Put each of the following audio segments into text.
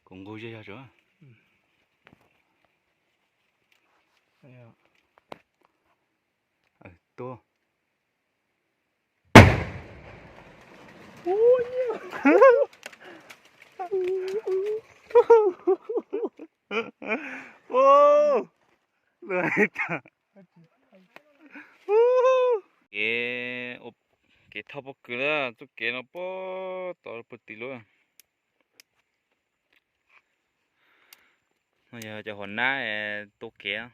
Kuv nqug zej zog tso. Tuag. Kev, kev thauj pob kws na, txoj kev no puag tod puag tim lawm. No yog cov hauv nab tua kev.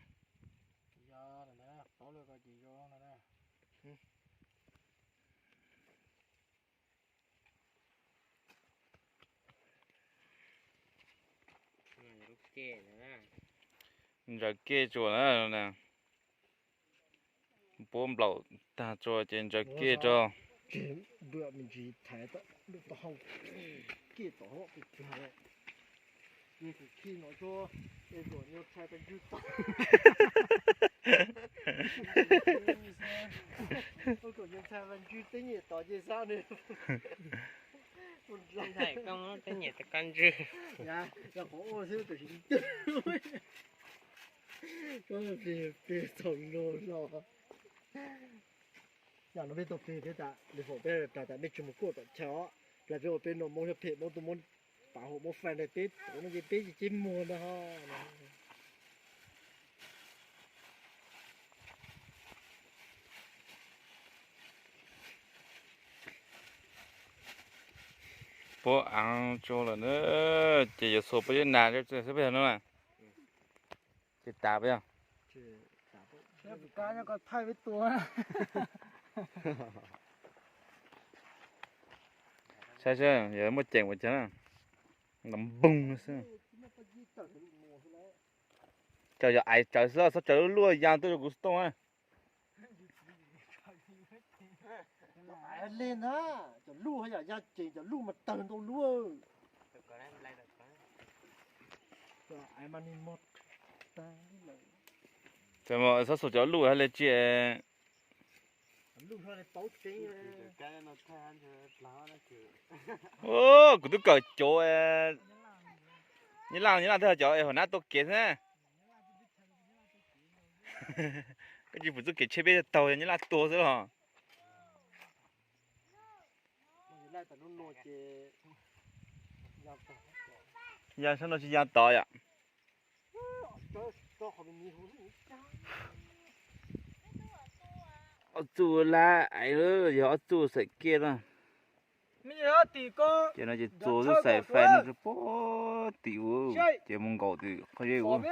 Ntsaws kej tsuas na. Puab nplaum tag tsuas ces ntsaws kej rau. Tseg npua me ntsis thaiv tau hau kej tom hauv pes tsawg le. Ces kuv khi no tso, es kom nyuag tshais pes ntswg tod. Kom nyuag tshais pes ntswg teeb nyem tod ces xav nws. Ntxhais koj muab teeb nyem tod koj ntswg. Yog qhov ua xwb tam sim plig plig txaus luag los. Yam no peb tau plig thiab tas, li faus peb tas tas nej tsis mus kuaj tom chaw os, plas peb ua peb noj Hmoob thiab phem Hmoob tuaj muab pav hauv Hmoob fais ntawm peb tod no ces peb ces ceb muag ntag ho. Puab aav tso lawm na, ces yuav xuas puab cov nas xwb peb no na. Ces tas peb yog. Saib saib yog muaj ceem ua cas na. Npog xwb. Cov yog ais tsawv xwb, txhob tsawv luaj ya tuaj rau kuv xov tooj na. Li na, cov luj yam ya ceem, cov luj mas tawg ntau luaj. Txhob xuas cov luj hab le tsi. Kuv twb kawm cov Nyab Laj, Nyab Laj twb cov hauv nab tua kev xwb. Koj tsis pum txuj kev tsheb peb taug Nyab Laj tua xwb los. Ya sab no tsis ya tod yom. Ob txuj lab ais, yog ob txuj xaim kiaj na. Ces no ces txuas lub xaim fais no rau puag tim ub, ces mus nkaum tim qhov zeb ub.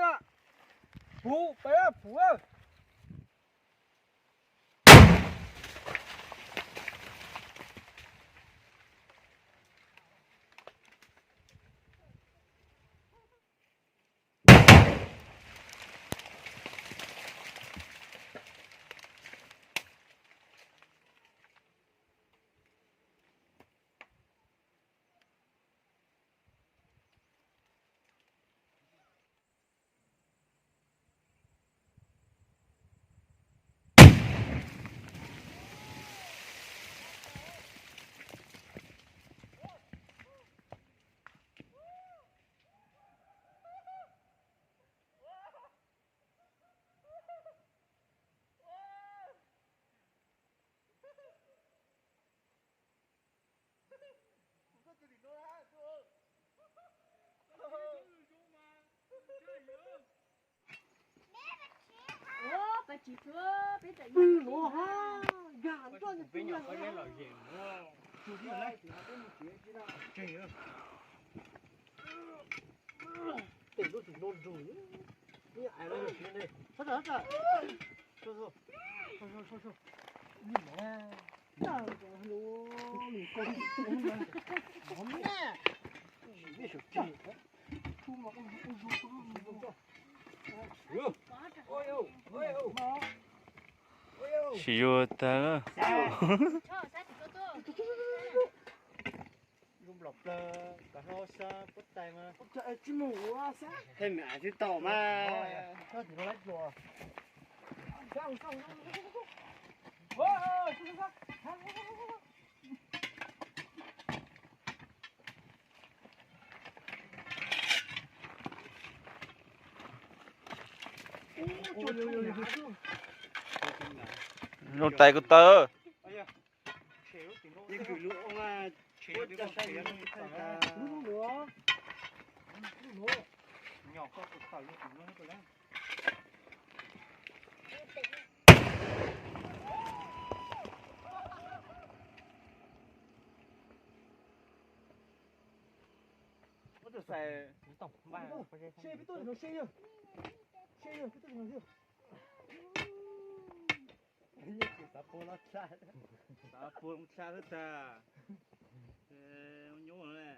Sim zuag tag lawm. Tej me av twb tau mas. Zoo tais kuv taw. Xav puag los tshaj, xav puag los tshaj lawm tag. Nyuaj na.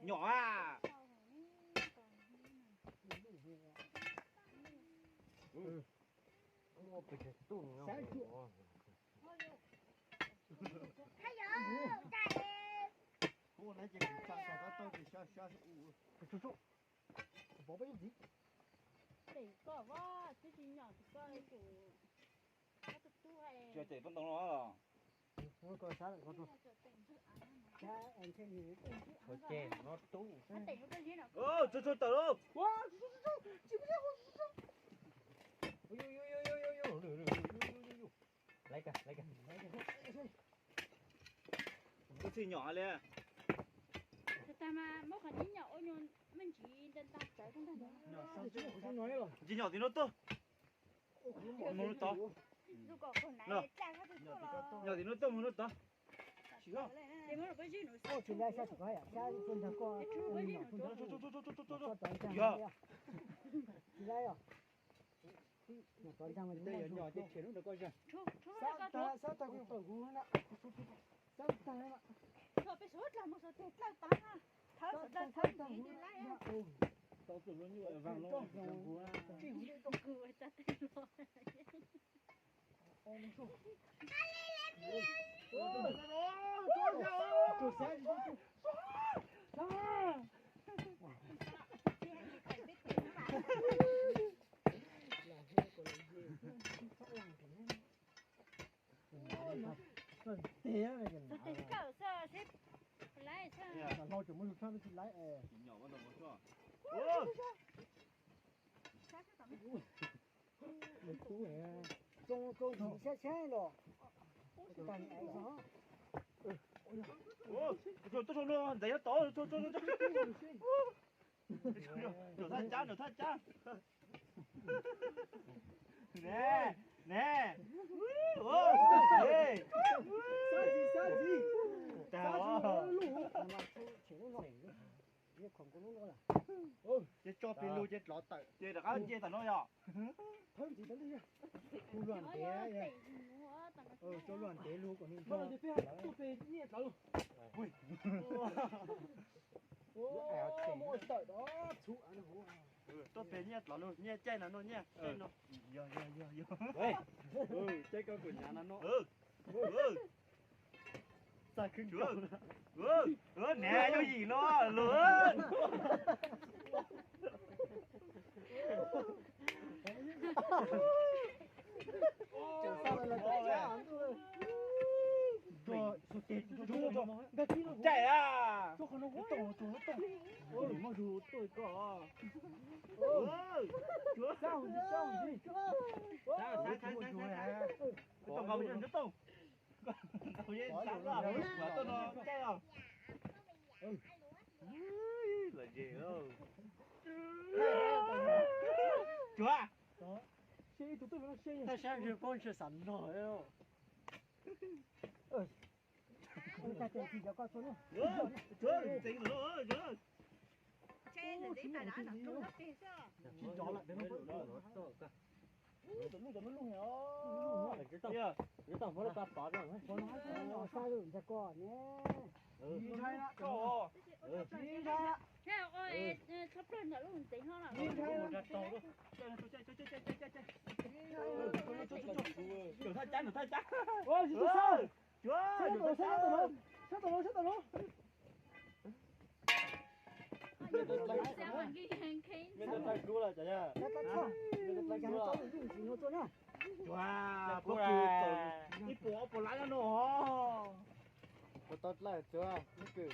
Nyom a. Tsis cem pob ntoo no los? Tso tawm lauj. Koj txij nyom li. Ntsis nyom tim no tuaj. Mus lub tod. Nyom tim no tuaj, mus lub tod. Yog. Tuaj saum no, ntxeev nyob tod. Nram thaj cab, nram thaj cab. Ne, ne. Ces tso peb lub ces dlov tawm, ces rov qab nce tawm no yom. Hu luag ntev, tso luag ntev lug kom nws nrog. Tuaj pem nyiaj dlov no, nyiaj caij no, nyiaj caij no. Yog, yog, yog, yog. Caij koj kuv nyav no no. Txaj khwb nkaus. Niam, yooj yim no lug. Caij a. Muaj zug tuaj koj. Tau nqa mus nyob tooj. Nqa mus nyob tooj, tuaj no caij os. Lom zem lauj. Cuag. Thaj sab ntshe paub ntshe xav nog. Thaj cab, thaj cab. Ib puas ob puas lab no. Puas tau dlaij tsuav ib kws.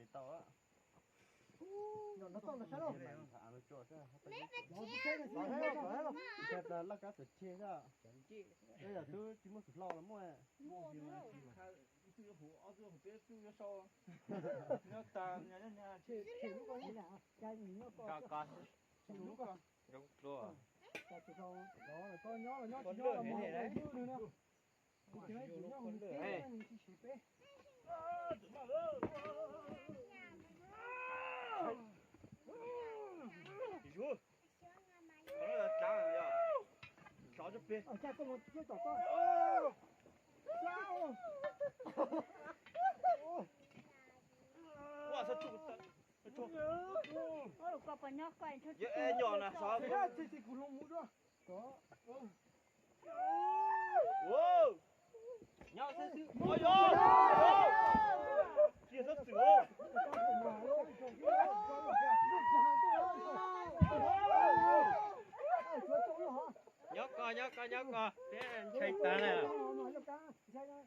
ces tau. Laj kab tuam ceg xwb, yog twb tsis muaj tus hlau los muaj. Ib tug yuav hauv, ob tug yuav hauv peb, ib tug yuav sau. Nyob tas, nyob nyab nyab. Ua, tus hlau, tus hlau nyob los nyob, tsis nyob los mus ua ywj nws no. Tus hlau nyob hauv nws peb, nws tsis siv peb. Ua cas koj mus twb tom koj. Ua, txhob tsuj. Ua, koj puas nyob koj, yog es nyom na xov. Txi txi kuv hlo mus dua. Nyob xwb xwb. Ua, yog. Tsis txhob txwm. Nyob koj, nyob koj, nyob koj, peb ntshai tas na. Dlaws no.